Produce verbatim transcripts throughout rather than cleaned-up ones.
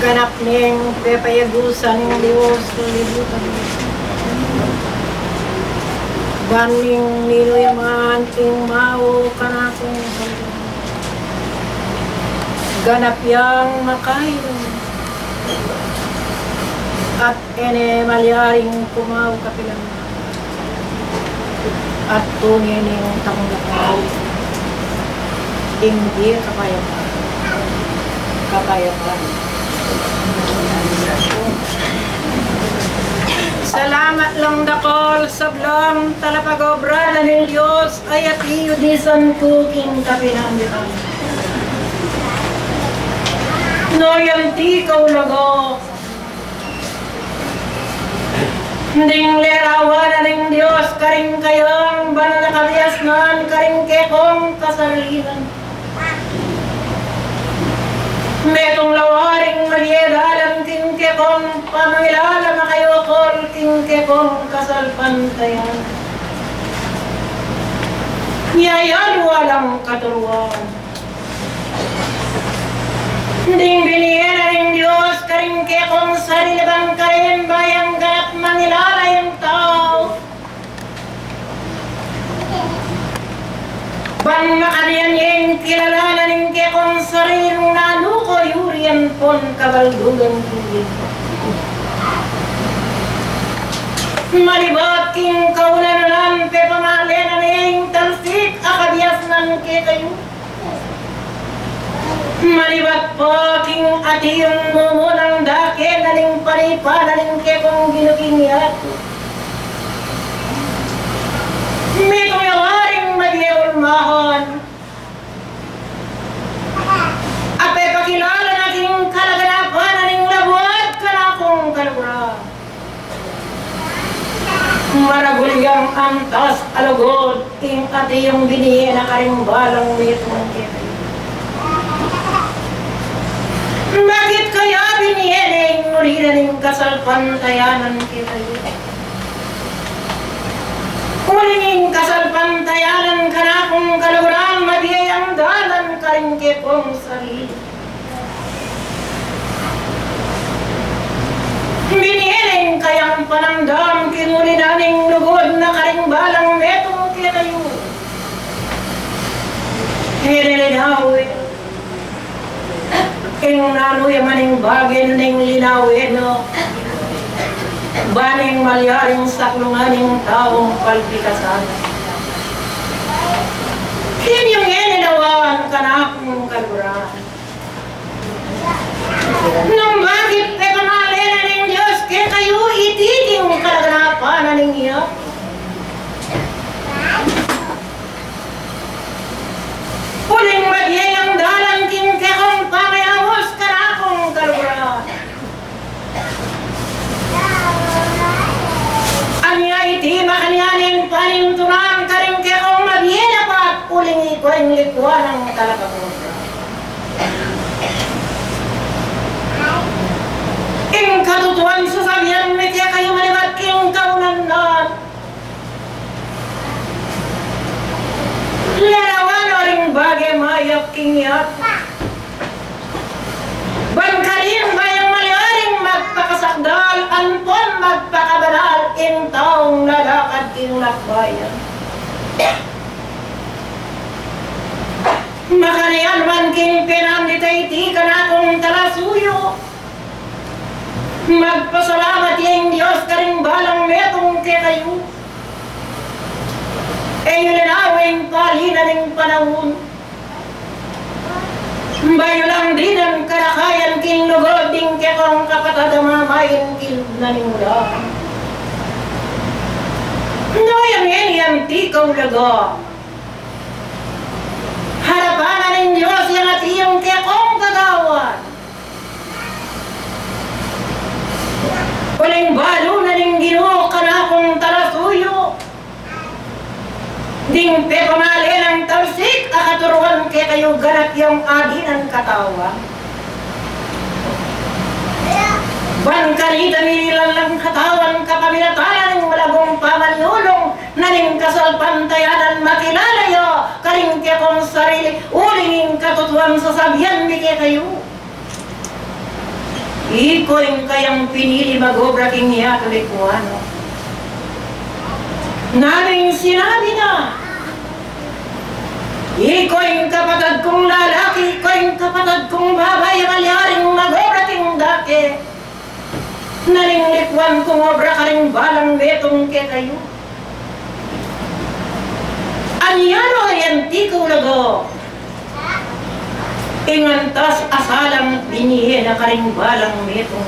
Ganap neng pepayagusan ning Dios king libutan. Ban ning ninuyaman ing mau kanakung ganap yang makailung. At e ne malyaring pumau kapilan. At tune neng tanggap ing bie kapayapan. Kapayapan. Salamat lang dakal, sablang talapag-obra na ning Dios, ay ati yu disan ku king kapinanditan. No, yan ti kaulaga. Ding lalawan na ning Dios karing kayang banal a kabiasnan karing kekong kasarinan. Metung lawaring mabie dalan king kekong pamangilala makayukul king kekong kasalpantayanan. Nia ya walang katuruan. Ding binie na ning Dios karing kekong sarili ban karin bayang ganap mangilala yang tau. Ban makanyan yang kilalanan ning kekong sarili nung nanu ko yuri ampon kabaldugan ku. Malibat king kaunan-unan pepamale na ne ing talsik a kabiasnan kekayu. Malibat pa king atin mumunang dake na ning paripa na ning kekong Ginu king yatu. Metung ya waring mabie ulmahan a pepakilala na king kalaganapan na ning labuad kanakung kaluguran. Maragul yang antas a lugud ing atin binie na karing balang metung kekayu. Bakit kaya binie ne ing uli na ning kasalpantayanan kekayu? Uling ing kasalpantayanan kanakung kaluguran mabie yang dalan karing kekong sarili. Binie neng kayang panamdam king uli na ning lugud na karing balang metung kekayu. Keni linawe ing nanu ya man ing bage neng linawe na. Ban ing malyaring saklungan ing taung palpikasan. Keni ing linawan kanakung kaluguran. Nung bakit pepamale na ning Dios kekayu iti king kalaganapan na ning iya. Uling mabie yang dalan king kekong pangayaus kanakung kaluguran. Anya iti makanyan ing panintunan karing kekong mabie na pat uling ikwa ing likuan nang talapag-obra. Ing katutuan sasabian mi kekayu malibat king kaunan-unan. Lalawan no ring bage mayap king yatu. Ban karin bayang malyaring magpakasakdal ampon magpakabanal ing taung lalakad king lakbayan. Makanyan man king penandit a iti kanakung talasuyu. Magpasalamat ya ing Dios karing balang metung kekayu. E yu linawe ing pali na ning panaun. Bayu lang dinan karakayan king lugud ding kekong kapatad a mamain king kilub na ning ulan. No, yang ngeni anti kaulaga. Harapan na ning Dios yang atiu ing kekong gagawan. Uling balu na ning Ginu kanakung talasuyu. Ding pepamale nang talsik a katuruan kekayu ganap yang adinan katawan. Ban kanita minilan lang katawan kapamilatan ning malagung pamanyulung na ning kasalpantayanan makilala ya karing kekong sarili uling ing katutuan sasabian mi kekayu. Iko ing kayang pinili mag-obra king yatu likuan. Nanu ing sinabi na? Iko ing kapatad kung lalaki, iko ing kapatad kung babai, malyaring mag-obra king dake na ning likuan kung obra karing balang metung kekayu. Anya no yan ti kulaga ing antas a salang binie na karing balang metung?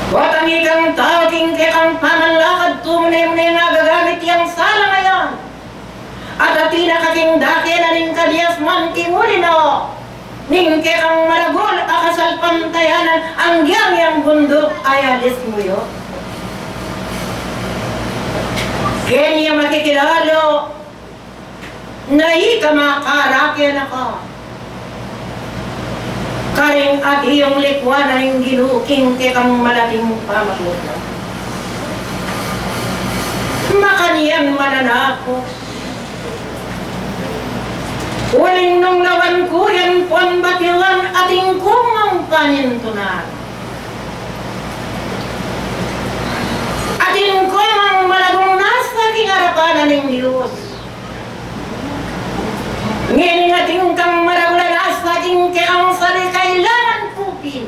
Batang ikang tau, king kekang pamanlakad, tumu ne mu neng gagamit yang salang a yan. At atin na ka king dake na ning kabiasnan king uli na ning kekang maragul a kasalpantayanan, anggiang yang bunduk a yalis mu yu. Keni ya makikilala na ika makarake na ka karing atiu likuan na ning Ginu king kekang malating pamagutan. Makanyan, mananako, uling nung lawan ku yan pon batiwan, atin kung panintunan, atin kung malagung nasa king arapan na ning Dios. Ngeni atin kang maragul a nasa king kekang sarili, kailangan ku pin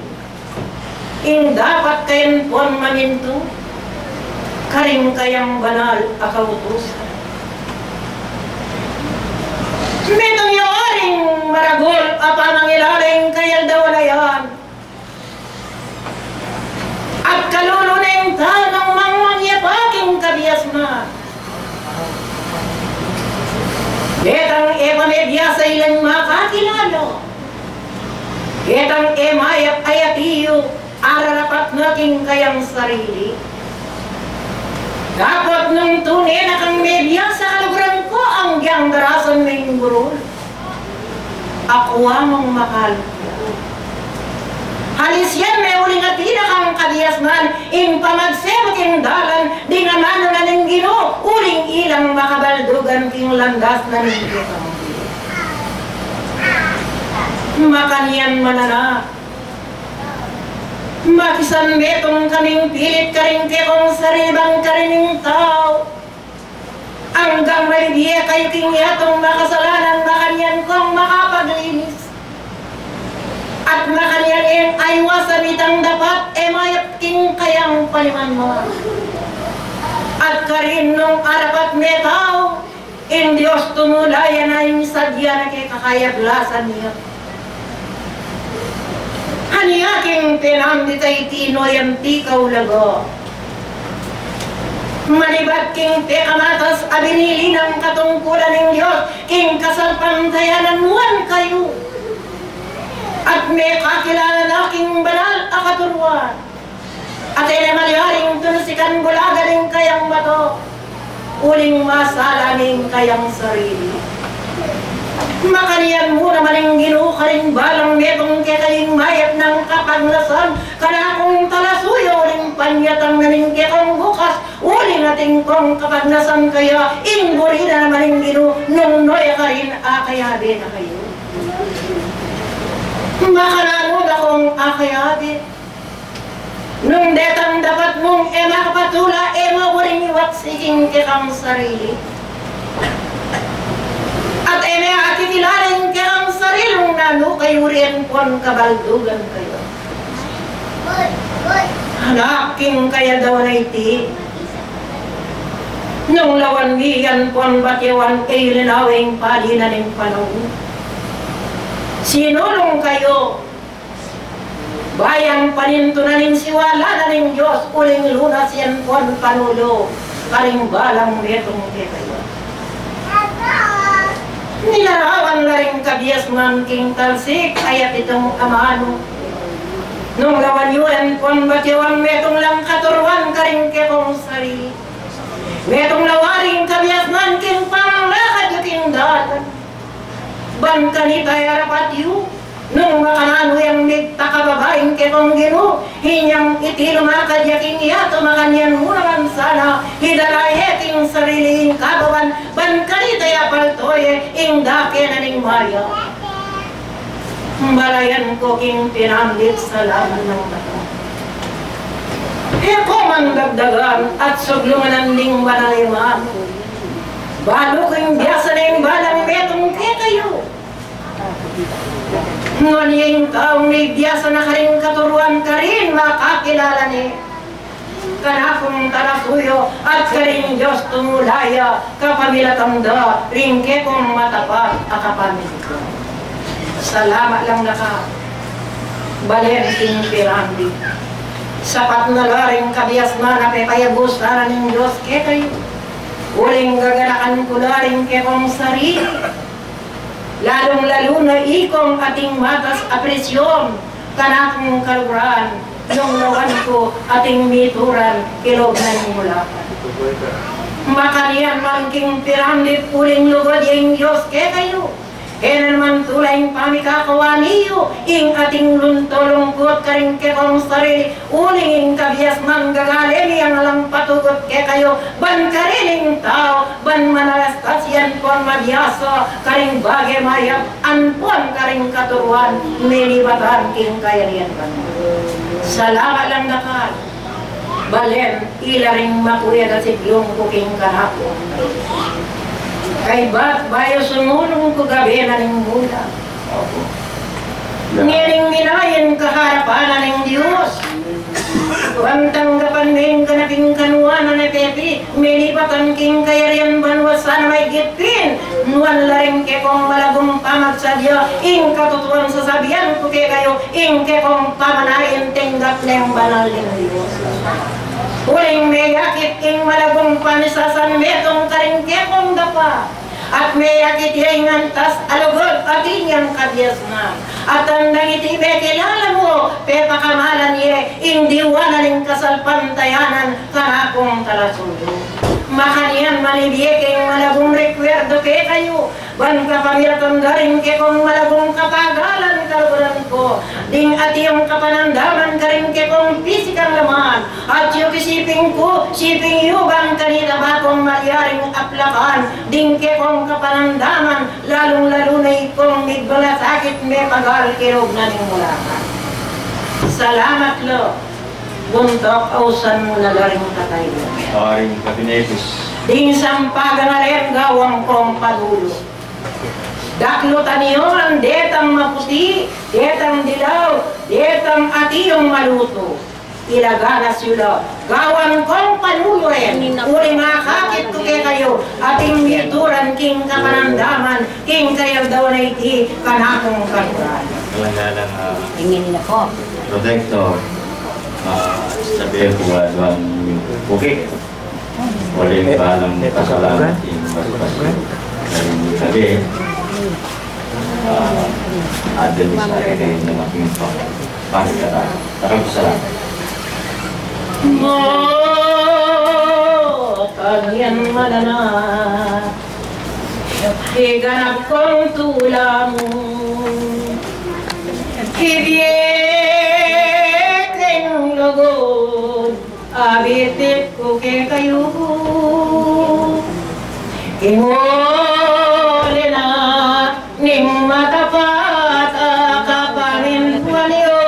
ing dapat kayan pon mamintu karing kayang banal a kautusan. Metung ya waring maragul a pamangilala ing kayaldawan a yan. At kalulu neng tau nung mangmang ya pa king kabiasnan, detang e pa mebiasa ilang makakilala, detang e mayap a atiu, ararapat na king kayang sarili. Dapot nung tune na kang mebiasa, kaluguran ku, anggiang darasan me ing burul a kua mung makal. Halisian me uling atin na kang kabiasnan ing pamagsebu king dalan ding amanu na ning Ginu, uling ilang makabaldugan king landas na ning kekang bie. Makanyan, mananak, makisan metung kaming pilit karing kekong sarili bang karing tau. Anggang mabibie kayu king yatung makasalanan, makanyan kong makapaglinis. At makanyan ing aywasan itang dapat e mayap king kayang panimanman. At karin nung arapat me tau, ing Dios tumula ya na ing sadya na kekang kayablasan ya. Anya king penandit a iti no yan ti kaulaga? Manibat king pekamatas a binili nang katungkulan ning Dios king kasalpantayanan, nuan kayu at mekakilala na king banal a katuruan. At e ne malyaring tunsikan bulagan ing kayang bato, uling masala ne ing kayang sarili. Makanyan mu naman ing Ginu karing balang metung kekayung mayap nang kapagnasan, kanakung talasuyu uling panyatang na ning kekong bukas, uling atin kong kapagnasan kaya, ing buri na naman ing Ginu nung nu ya karin akayabe na kayu. Makananu na kung akayabe? Nung detang dapat mung e makapatula, e mu buring iwaksi ing kekang sarili. At e me akikilala ing kekang sarili nung nanu kayu rian pon kabaldugan kayu. Anak, king kayaldawan a iti, nung lawan mi yan pon batiwan, e yu linawe ing padinan ning panaun. Sinulung kayu, bayan panintunan ing siwala na ning Dios, uling lunas yan pon panulu karing balang metung kekayu. Nilarawan la ring kabiasnan king talsik a yapitung amanu. Nung lawan yu yan pon batiwan, metung lang katuruan karing kekong sarili. Metung la waring kabiasnan king pamanglakad yu king dalan. Ban kanita ya arapat yu, nung makananu yang migtakababa ing kekong Ginu, inyang iti lumakad ya king yatu, makanyan mu naman sana idala ye king sarili ing kababan, ban kanita ya palto ye ing dake na ning mayap. Balayan ku king pinandit, salamat lang dakal. E ku man dagdagan at suglungan ding banal a iman. Balu kung biasa na ing balang metung kekayu. Nune ing taung mibiasa na karing katuruan, karin makakilala ne kanakung talasuyu at karing Dios tumula ya kapamilatan da ring kekong matapat a kapamilatan. Salamat lang dakal. Balen king pinandit, sapat na la ring kabiasnan a pepayabusan ning Dios kekayu. Uling gaganakan ku la ring kekong sarili. Lalung-lalu na ikong ating matas a presyun kanakung kaluguran, nung lawan ku ating mituran kilub na ning mulakan. Makanyan man king pinandit uling lugud ya ing Dios kekayu. E na naman tula ing pamikakawa niyu ing ating lunto lungkut karing kekong sarili. Uling ing kabiasnan gagale mi yang alang patugut kekayu, ban karin ing tau, ban manalastas yan pon mabiasa karing bage mayap, ampon karing katuruan, menibatan king kayarian ban. Salamat lang dakal. Balen, ila ring makuyag a siglung ku king kanaku. Kaybat bayu sumulung ku gabe na ning mula. Ngening minayan kaharapan na ning Dios, ban tanggapan me ing ganap ing kanuanan a pepi, menibatan king kayarian banua sana maigit pin. Nuan la ring kekong malagum pamagsadya, ing katutuan sasabian ku kekayu, ing kekong pamanayan tinggap neng banal ning Dios. Uling meyakit ing malagum pamisasan metung karing kekong dapa. At meyakit ya ing antas a lugud atin yang kabiasnan. At andang iti mekilala mu, pepakamalan ye ing diwa na ning kasalpantayanan kanakung talasuyu. Makanyan man ibie ke ing malagum rekwirdu kekayu, ban kapamilatan da ring kekong malagum kapagalan kaluguran ku, ding atiu kapanandaman karing kekong pisikang laman, at yu kisiping ku, siping yu ban kanita ba kung malyaring aplakan ding kekong kapanandaman, lalung-lalu na ikong migbalasakit mepagal kilub na ning mulakan. Salamat la. Buntuk ausan mu na la ring patay. O, ring kabinetis. Ding sampagang aren gawan kong panulu. Daklutan yu ngan detang maputi, detang dilaw, detang atiu malutu. Ilaganas yu la, gawan kong panulu en, uling akakit ku kekayu, ating mituran king kapanandaman, king kayaldawan a iti, kanakung kaluguran. Alang-alang, ah, Ingin na po. Protector, ah, sabi ko, ah, duang bukik. Uling balang pasalamat ing mas, mas, karing tabi. Ah, ada ni sa akin na making pa-, pakikata. Takang salamat. Mo, kanyan manana, iganap kong tula mu, ibie keng lugud, abitik ku kekayu. Ing uli na ning matapat a kapamintuan yu,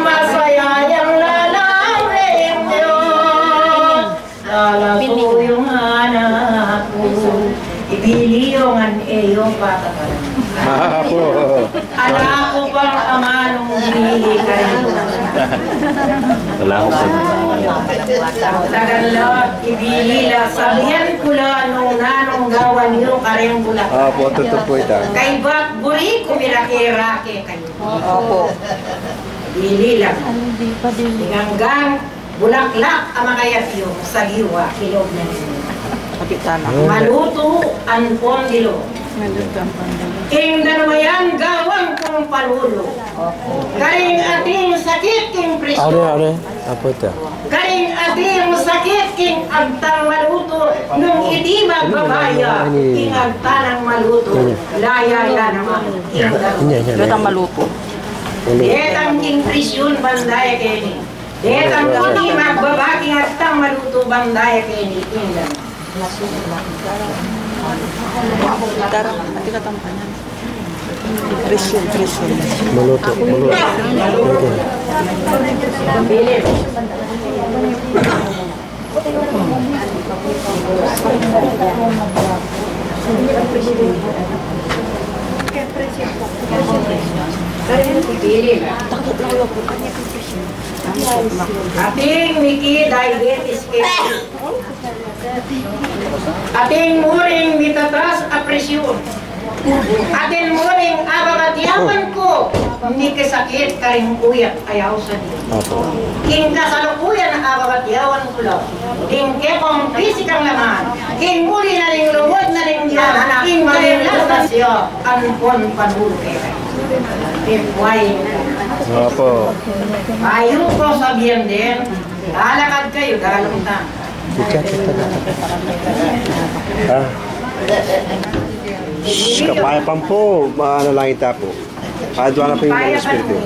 masaya yang lalawe ing Dios. Talasuyu ngan aku, ibili yu ngan e yu patakaran. Apo. Ala ku pang amanung ibili karin. Ala ku pang. Tagal la, ibili la, sabian ku la nung nanung gawan yu karin bula. Apo, tutu pu ita. Kaybat buri ku mirake-rake kayu. Opo. Ibili la. Ing anggang bulaklak a makayap yu, sagiwa, kilub na ning mula. Kapitana. Malutu ampon dilu. Malutu ampon dilu. Ing danumayan gawan kung panulu. Karing ating sakit king prisu. Are, are. Apo ita. Karing ating sakit king agtang malutu. Nung iti magbabaya king agtang malutu. Laya ya naman. Ing danumayan. Agtang malutu. Detang king prisyun bandaya keni. Detang king magbaba king agtang malutu bandaya keni. Ing danumayan. Tara, ati ka tampanan. Presyon, presyon. Maluto, maluto. Maluto. Atin miki diabetes keti. Atin murin mitatas a presyon. Atin murin ababatyawan ku mikasakit karing uyat a yausadi. King kasalukuyan ababatyawan ku la ing kekong pisikang laman, king muli na ning lugud na ning Dios, king malilas na siya, ampon panulu keka. Ing buhay. Opo. Ayaw ko sabihan din, lalakad kayu, dalung ta. Ah. Shh, kapaya pa pu, manalangin ta pu. Adwa na pu ing Espiritu.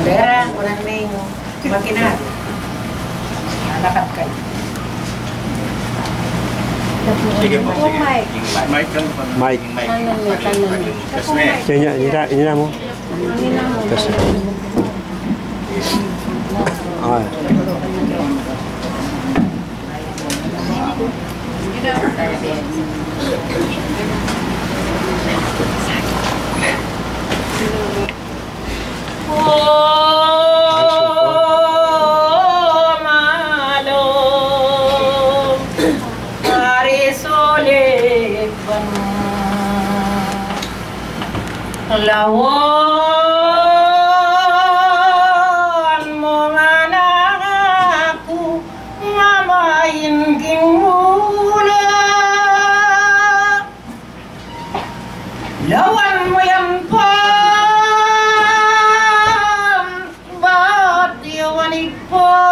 Pera, walang menu. Makina. Lakat kayu. Sige po, sige. Mike. Mike, ano pa? Mike. Mike. Kanan niya, kanan niya. Kasi na eh. Yan, yan, yan, yan mo. Kasi. Ah. O malo, kari solit banua. Lawan mu ngan aku, nga main king mula. Lawan mu yan pan, bat yawan igpan.